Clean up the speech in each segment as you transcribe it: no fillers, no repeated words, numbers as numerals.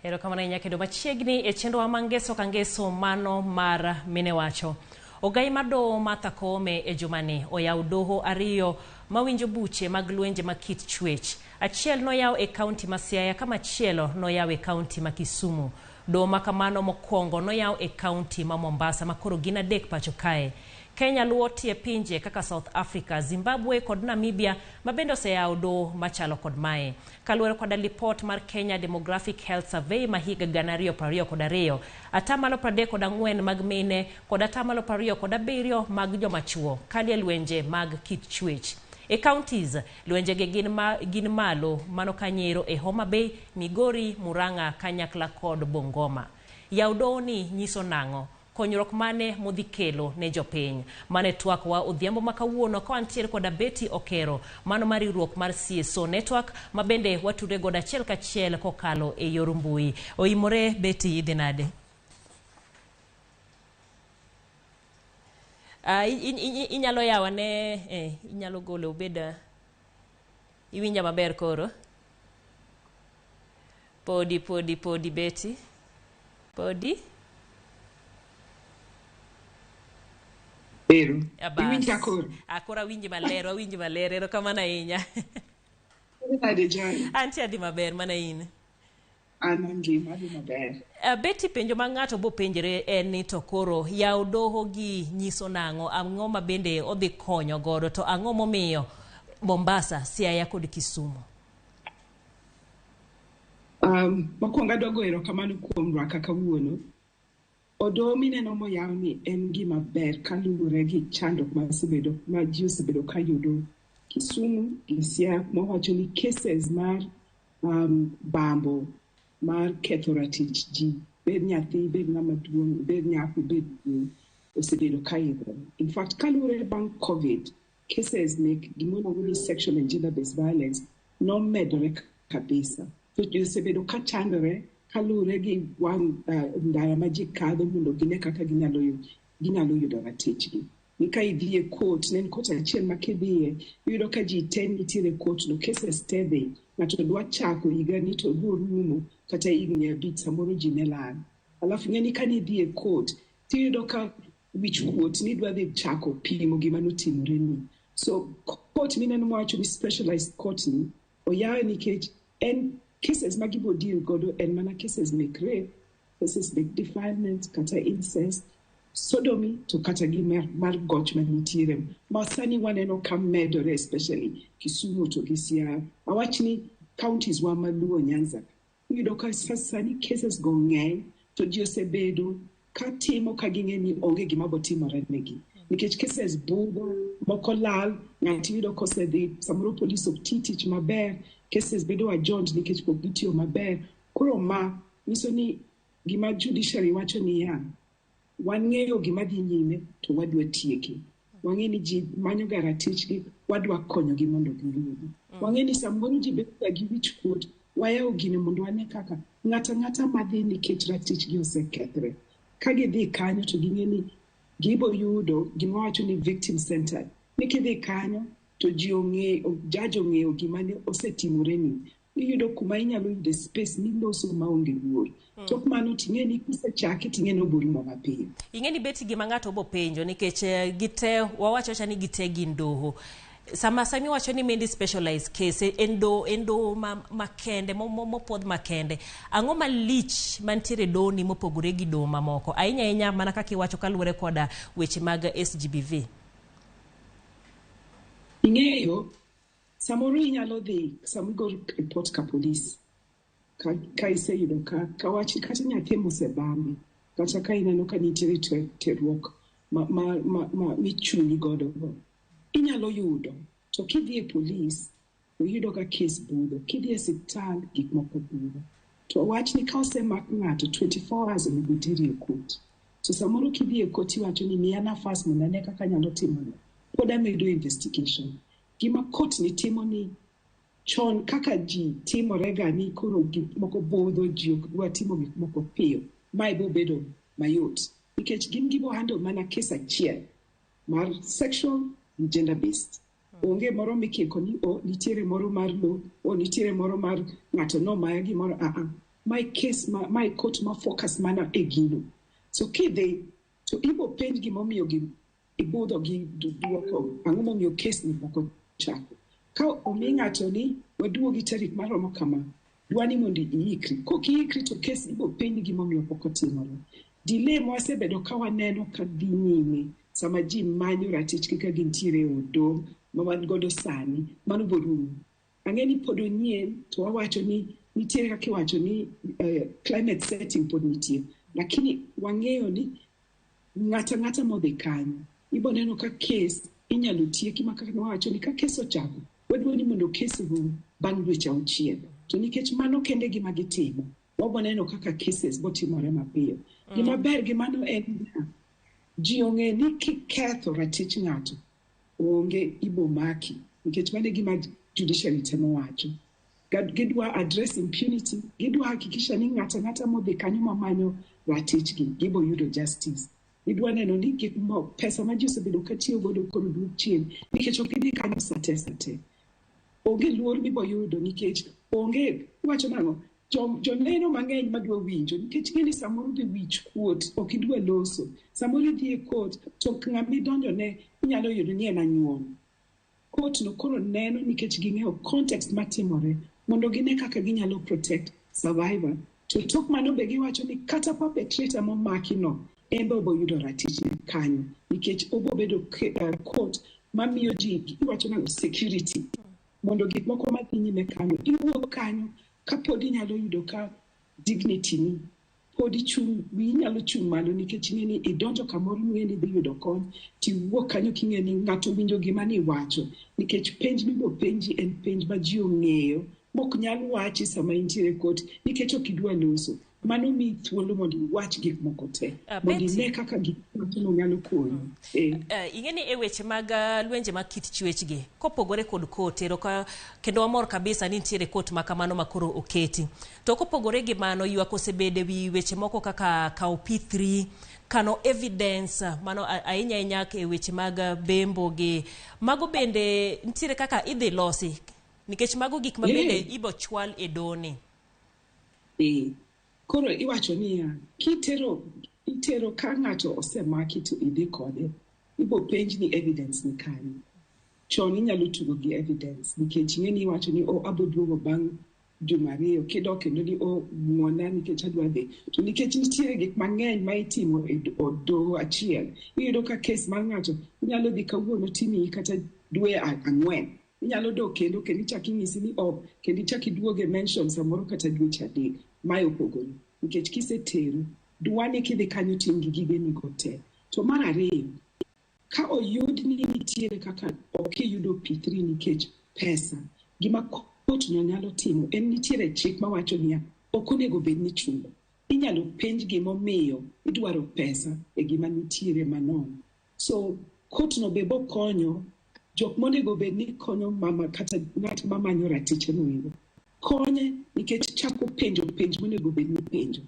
Erokamano ahinya kendo machiegni e chenrowa ma ngeso ka ngeso mano mar mine wacho. Ogai mar doho Martha Koome e jumani oyawo doho ariyo mawinjo buche mag lwenje ma kit chwech. Achiel noyaw e kaunti ma Siaya ka machielo noyaw e kaunti ma Kisumu. Doho ma kamano mokwongo noyaw e kaunti ma Mombasa ma koro gin adek pacho kae. Kenya luwo tie pinje kaka South Africa, Zimbabwe kod Namibia ma bende oseyawo doho machalo kod mae. Kaluwore koda lipot mar Kenya Demographic Health Survey ma higa 2022, atamalo 34 mag mine kod atamalo 27 mag joma chuo kalie lwenje mag kit chwech. E counties, lwenjegi gin, ma, gin malo mano ka Nyero e Homa Bay, Migori, Murang'a kanyakla kod Bungoma. Yaw doho ni nyiso nang'o? Konyruok mane modhi kelo ne jopiny? Mano e twak wa odhiambo ma kawuono ka wantiere koda Betty Okero, mano mar riwruok mar CSO Network, ma bende watudre godo achiel kachiel kokalo e yor mbui. Oimore Betty, idhi nade? Inyalo yawa ne inyalo golo obed iwinja maber koro? Podi podi podi Betty. Podi? Ero. Iwinja koro? Ah, koro awinji maler, awinji maler. Erokamano ahinya. Nade Joy? Antie adhi maber mana in. An angima adhi maber. Betty, penjo ma ng'ato bo penjre en ni to koro yawo doho gi nyiso nang'o? Ang'o ma bende odhi konyo godo? To ang'o momiyo Mombasa, Siaya kod Kisumu? Mokwongo adwa goyo erokamano kuom rwaka kawuono. Odoho mineno moyaw ni en gima ber kaluwore gi chandruok ma osebedo ma ji osebedo ka yudo Kisumu gi Siaya mawacho ni cases mar bambo mar ketho ratich ji bed nyathi bed ng'ama duong' bed nyako bed wuoyi osebedo ka idho. In fact kaluwore bang' COVID cases mek gimiluongo ni sexual and gender based violence nomedore kabisa. To ji osebedo ka chandore kaluwore gi wang' ndara ma ji kadho mondo gine kaka ginyalo yudo ratichgi. Ni ka idhi e court, ne en court achiel ma kidhiye, iyudo ka ji te nitiere e court no, cases te dhi. Ng'ato dwa chako higani to dwa rumo kata higni 5 samoro ji ne lal. Alafu ing'e ni kane idhi e court, tiyudo ka wich kuot ni idwa dhi chako pimo gima notimore ni. So court mineno mawacho ni specialized court ni oyawe nikech en cases ma gibo deal godo en mana cases mek rape, cases mek defilement kata incest, sodomy to kata gi mar goch manitiere ma sani waneno ka medore especially Kisumu to gi Siaya. Awach ni counties wa maluo Nyanza iyudo ka sani cases go ng'eny to ji osebedo ka timo ka ging'e ni onge gima botimore negi nikech cases budho moko lal ng'ato iyudo kosedhi samoro polis ok ti tich maber cases bedo adjourned nikech pok gitiyo maber koro ma nyiso ni gima judiciary wacho niya wang'eyo gima dhi nyime to wadwa tieke wang'e ni ji manyo ga ratichgi wadwa konyogi mondo giyudi wang'e ni samoro ji bedo ga gi wich kuot wayawo gini mondo wane kaka ng'ato ang'ata madhi nikech ratichgi osekethre ka gidhi kanyo to ging'e ni gibo yudo gima wacho ni victim centered ni kidhi kanyo to ji ong'eyo judge ong'eyo gima ne osetimore ni iyudo kuma inyalo yude space miloso maonge luor tok mano ting'e ni kisechake ting'e ni oborumo mapiyo Ing'e ni Betty gima ng'ato bo penjo nikech gite wawacho cha ni gite gin doho. Sama sami wacho ni mendi specialized case en doho en doho ma makende mopuodh makende. Ang'o malich mantiere e doho ni mopogore gi doho mamoko? Ahinya ahinya mana kaka iwacho kaluwore koda weche mag SGBV. Ing'eyo samoro inyalo dhi sama igo report ka polis ka iseyudo ka wach kata nyathi mosebambi kata ka ineno ka nitiere terruok ma michuni godo go inyalo yudo to kidhi e polis to iyudo ka kes budho kidhi e osiptal gik moko budho to wach ni ka osemak ng'ato 24 hours onego teri e court to samoro kidhi e court iwacho ni miya nafas mondo ane kaka anyalo timone pod amedo investigation gima court ni timo ni chon kaka ji timore ga ni koro gik moko budho ji ok dwa timo gik moko piyo mae bo bedo mayot nikech gin gibo handle mana kes achiel mar sexual and gender based onge moro mikiko ni o nitiere moro mar lo o nitiere moro mar ng'ato nomaya gimoro aa. Mae case ma, mae court ma focus mana e gino. So kidhi to ibo penj gimomiyo gi ibudho gi duoko, ang'o momiyo case ni pok ochako. Ka omi ng'ato ni waduogi tarik maromo kama, dwa ni mondo iikri. Kok iikri to case ibo penj gimomiyo pok otimore. Delay mwasebedo ka waneno ka dhi nyime sama ji manyo ratichgi ka gintiere e od doho ma wan godo sani, mano borumo. Ang'e ni pod onyien to wawacho ni nitiere kaka iwacho ni climate setting pod nitie, lakini wang'eyo ni ng'ata ng'ata modhi kanyo ibo neno ka case inyalo tieki ma kaka wawacho ni ka case ochako, wadwa ni mondo case orum bang' dweche 6. To nikech mano kende gima gitimo, wabo neno kaka cases botimore mapiyo. Gima ber gi mano en niya, ji ong'e ni kiketho ratich ng'ato, onge ibo maki, nikech mano e gima judiciary temo wacho. Gidwa address impunity, gidwa hakikisha ni ng'ato ang'ata modhi kanyo mamanyo ratichgi, gibo yudo justice. Gidwa neno ni gik mo, pesa ma ji osebedo ka tiyo godo koro duok chien, nikech ok gidhi kanyo sate sate. Onge luor mibo yudo nikech onge, iwacho nang'o, joneno mang'eny madwa winjo, nikech ing'e ni samoro dhi wich kuot, ok idwa loso. Samoro idhi e court, to ng'ama idonjone inyalo yudo ni en anyuon. Court no koro neno nikech ging'eyo context matimore, mondo gine kaka ginyalo protect survivor. To tok mano be giwacho ni kata perpetrator momaki no, en be obo yudo ratichne kanyo, nikech obo bedo court mamiyo ji, iwacho nang'o, security. Mondo gik moko madhi nyime kanyo, iwuok kanyo kapod inyalo yudo ka dignity ni pod ichung', wiyi nyalo chung' malo nikech ing'e ni idonjo kamoro ing'e ni idhi yudo kony, tiwuok kanyo king'e ni ng'ato winjo gima ni iwacho, nikech penj mibo penji en penj ma ji ong'eyo mok nyal wachi sama intiere e court nikech ok idwa loso. Mano miyi thuolo mondo iwach gik moko te, mondo ine kaka gik miwachono nyalo konyi. Ing'e ni e weche mag lwenje mag kit chwechgi, kopogore kod court, kendo wamor kabisa ni nitiere court ma kamano ma koro oketi. To kopogore gi mano, ywak osebedo e wi weche moko kaka kawo P3, kano evidence, mano ahinya ahinya e weche mag bembo gi. Mago bende nitiere kaka idhi losi, nikech mago gik ma bende ibo chwal e doni. Koro iwacho niya, kitero itero ka ng'ato osemaki to idhi kode, ibo penj ni evidence ni kanye. Chon inyalo tugo gi evidence nikech ing'e ni iwacho ni oh, abo duogo bang' juma 2, kidok kendo ni oh, ng'wona nikech adwa dhi. To nikech nitiere gik mang'eny ma itimo e od doho achiel, iyudo ka case mar ng'ato inyalo dhi kawuono timiyi kata dwe 4. Inyalo dok kendo kendo ichak inyisi ni oh, kendo ichak iduoge mention samoro kata dweche 3. Mae opogore nikech kisetero dwani kidhi kanyo to in gi gigenigo te. To mar ariyo, ka oyud ni nitiere kaka ok iyudo P3 nikech pesa, gima court no nyalo timo en nitiere chik mawacho niya, ok onego bed ni chulo. Inyalo penj gimomiyo idwaro pesa e gima nitiere manono. So court no be bokonyo jok monego bed ni konyo mama kata ng'at mamanyo ratiche no ero. Konye nikech chako penjo penj monego bed ni penjo.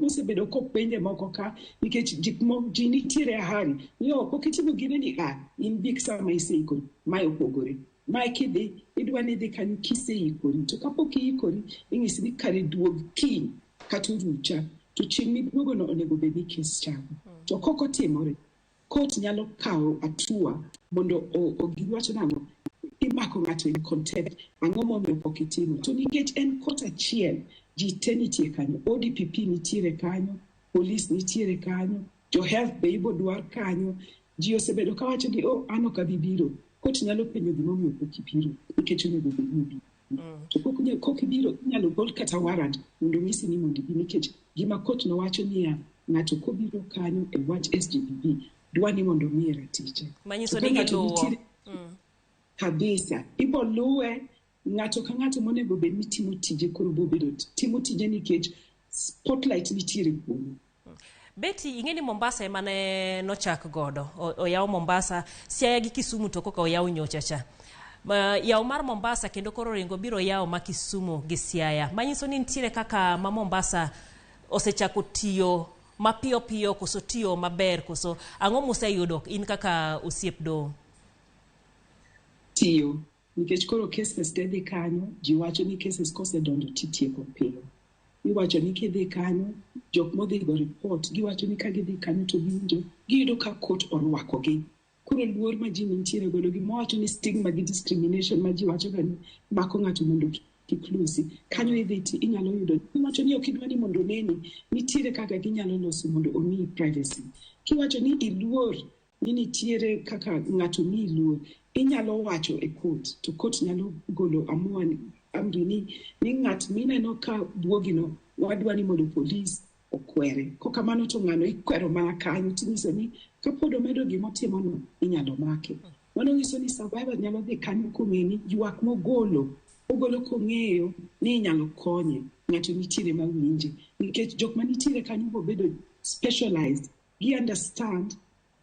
Mosebedo kopenje moko ka nikech ji nitiere e hurry ni oh, pok itimo gine ni ah, in bi sama iseikori. Mae opogore. Mae kidhi, idwa ni idhi kanyo kiseikori. To kapok iikori, inyisi ni kare duog kiny kata orucha. To chieng' miduogono onego bed ni kes chako. To kok otimore, court nyalo kawo hatua mondo giwacho nang'o, imako ng'ato in contempt, ang'o momiyo pok itimo. To nikech en court achiel, ji te nitie kanyo, ODPP nitiere kanyo, police nitiere kanyo, jo health be ibo dwar kanyo. Ji osebedo kawacho ni oh, an ok abi biro. Court nyalo penjo gimomiyo pok ibiro, nikech onego bed ni ibiro. To kok ibiro, inyalo gol kata warrant mondo onyisi ni mondo ibi, nikech gima court no wacho niya, ng'ato kobiro kanyo e wach SGBV, dwa ni mondo omiye ratiche. Manyiso ni giluwo. Kabisa. Ibo luwe, ng'ato ka ng'ato monego bed ni timo tije koro bo bedo timo tije nikech spotlight nitiere kuome. Betty, ing'e ni Mombasa ema ne nochak godo. Oyaw Mombasa, Siaya gi Kisumu to koka oyaw nyocha cha. Yaw mar Mombasa kendo koro ringo biro yaw ma Kisumu gi Siaya. Manyiso ni nitiere kaka ma Mombasa osechako tiyo mapiyo piyo koso tiyo maber koso ang'o museyudo in kaka osiep doho? Tiyo, nikech koro cases te dhi kanyo, ji wacho ni cases kosedonjo titieko piyo. Iwacho ni kidhi kanyo, jok modhi go report, giwacho ni ka gidhi kanyo to giwinjo, giyudo ka court orwakogi. Koro luor ma ji nitiere godo, gima wacho ni stigma gi discrimination ma ji wacho ga ni mako ng'ato mondo kik losi. Kanyo idhi ti inyalo yudo, iwacho ni ok idwa ni mondo oneni, nitiere kaka ginyalo loso mondo omiyi privacy. Kiwacho ni iluor ni nitiere kaka ng'ato miyi luor, inyalo wacho e court, to court nyalo golo amua amri ni ng'at mineno ka buogino, wadwa ni mondo polis okwere. Kokamano to ng'ano ikwero mana kanyo tinyiso ni kapod omedo gimotimono inyalo make. Mano nyiso ni survivor nyalo dhi kanyo kong'e ni ywak mogolo, ogolo kong'eyo ni inyalo konye, ng'ato nitiere mawinje. Nikech jok manitiere kanyo bobedo specialized, gi understand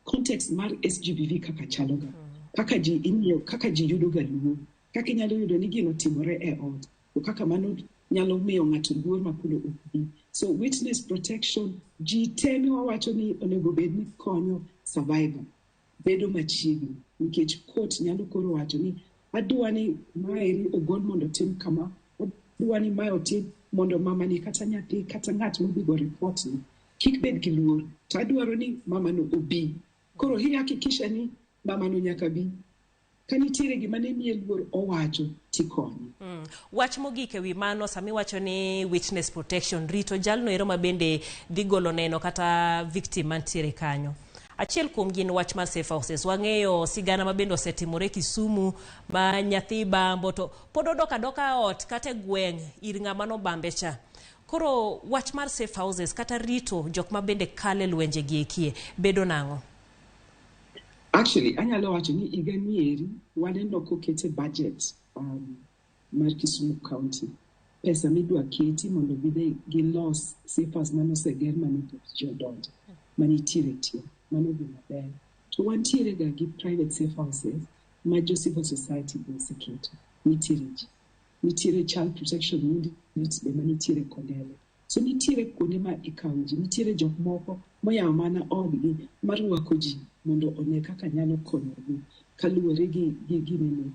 context mar SGBV kaka chaloga, kaka ji imiyo, kaka ji yudo ga luor, kaka inyalo yudo ni gino timore e ot, to kaka mano nyalo miyo ng'ato luor ma koro ok bi. So witness protection, ji te wawacho ni onego bed ni konyo survivor bedo machiegni, nikech court nyalo koro wacho ni adwa ni maeri ogol mondo otim kama, adwa ni mae otim mondo mamani kata nyathi kata ng'at modhi go report ni kik bed gi luor, to adwaro ni mamano obi. Koro ihakikisha ni mamano nyaka bi. Ka nitiere gima ne miye luor owacho tikonye. Wach mogik ewi mano, sama iwacho ni witness protection, rito jalno ero ma bende dhi golo neno kata victim mantiere kanyo. Achiel kuom gin wach mar safe houses. Wang'eyo sigana ma bende osetimore Kisumu ma nyathi bambo to pod odok adoka ot kata e gweng' ir ng'ama nobambe cha. Koro wach mar safe houses kata rito jok ma bende kale lwenje gi ekie bedo nang'o? Actually, anyalo wacho ni higa ni eri waneno kokete budget mar Kisumu County. Pesa midwa keti mondo gidhi gilos safe house manoseger mane pok ji odonje, manitiere tie. Mano gima ber. To wantiere ga gi private safe houses ma jo civil society be oseketo. Nitiere ji. Nitiere child protection unit be manitiere Kondele. So nitiere kuonde ma ikawo ji, nitiere jok moko moyawo mana odgi mar rwako ji mondo one kaka nyalo konyogi kaluwore gi ginene,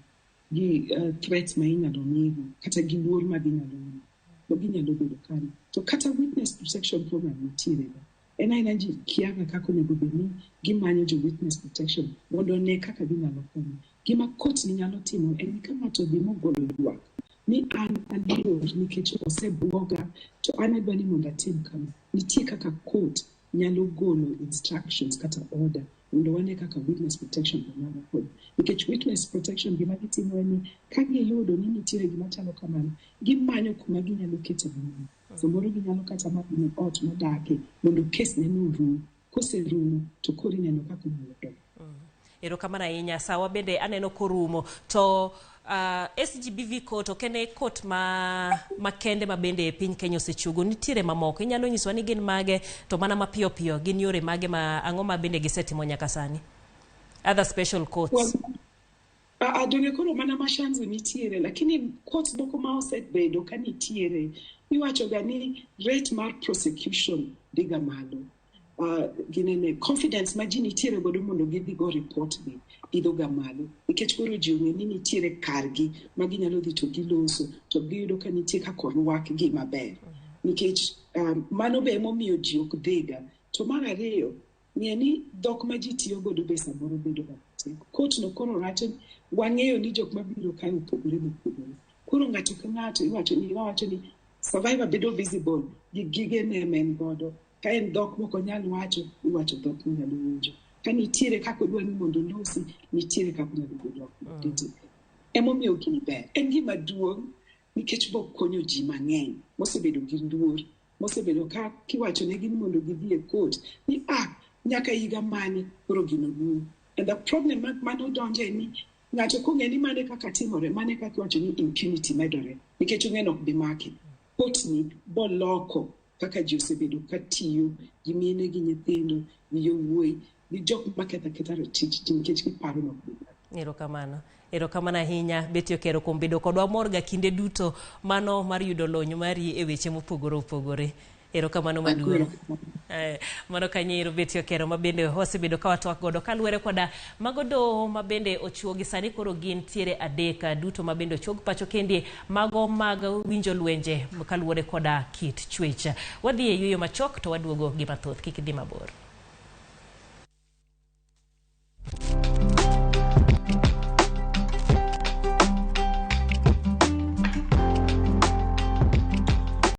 gi threats ma inyalo migi kata gi luor ma ginyalo yudo. To ginyalo bedo kanyo. To kata witness protection program nitiere ga. En aena ji kiaga kaka onego bed ni gimanyo jo witness protection mondo one kaka ginyalo konyo. Gima court ni nyalo timo en ni ka ng'ato odhi mogolo ywak ni an aluor nikech osebuoga to an adwa ni mondo atim kama. Nitie kaka court nyalo golo instructions kata order mondo wane kaka witness protection be nyalo konyo. Nikech witness protection gima gitimo en ni ka giyudo ni nitiere gima chalo kamano, gimanyo kuma ginyalo kete mamano. Samoro ginyalo kata manyo ot modake mondo kes ne no orum. Koserumo to koro ineno kaka onyalo dok. Erokamano ahinya. Sawa bende aneno korumo. To SGBV court ok en court ma makende ma bende piny Kenya osechugo. Nitiere mamoko. Inyalo nyisowa ni gin mage to mana mapiyo piyo gin yore mage ma ang'o ma bende gisetimo nyaka sani? Other special courts. Well, donge koro mana Mashanzu nitiere, lakini courts moko ma osebedo ka nitiere, iwacho ga ni rate mar prosecution dhiga malo. Ginene confidence ma ji nitiere godo mondo gidhi go report gi idho ga malo, nikech koro ji ong'e ni nitiere kargi ma ginyalo dhi to giloso to giyudo ka nitie kaka orwakgi maber. Nikech mano be emomiyo ji ok dhiga. To mar ariyo, ng'e ni dhok ma ji tiyo godo be samoro bedo ga matek. Court no koro wacho wang'eyo ni jok mabiro kae opogore mopogore. Koro ng'ato ka ng'ato iwacho ni wawacho ni survivor bedo visible gi gige ne ma en godo. Ka en dhok mok onyal wacho, iwacho dhok monyalo winjo. Ka nitiere kaka odwa ni mondo olosi, nitiere kaka onyalo bedo accommodated. Emomiyo gini ber. En gima duong' nikech bokonyo ji mang'eny mosebedo gi luor, mosebedo ka kiwachonegi ni mondo gidhi e court ni nyaka higa mane koro gino rum. And the problem mano donje ni ng'ato kong'e ni mane kaka timore, mane kaka iwacho ni impunity medore nikech ong'e ni ok bi make. Court ni boloko kaka ji osebedo ka tiyo gi mine gi nyithindo gi yowuoyi gi jok maketho aketha ratich ji nikech giparo ni ok bi make. Erokamano. Erokamano ahinya Betty Okero kuom bedo kodwa. Mor ga kinde duto mano mar yudo lony mari e weche mopogore opogore. Erokamano maduong'. Mano kanyo Betty Okero ma bende wasebedo ka watwak godo kaluwore koda mago doho ma bende ochuogi sani koro gin tiere adek duto ma bende ochuog pacho kendi mago mag winjo lwenje kaluwore koda kit chwech. Wadhi e yueyo machok to waduogo gi mathoth, kik idhi mabor.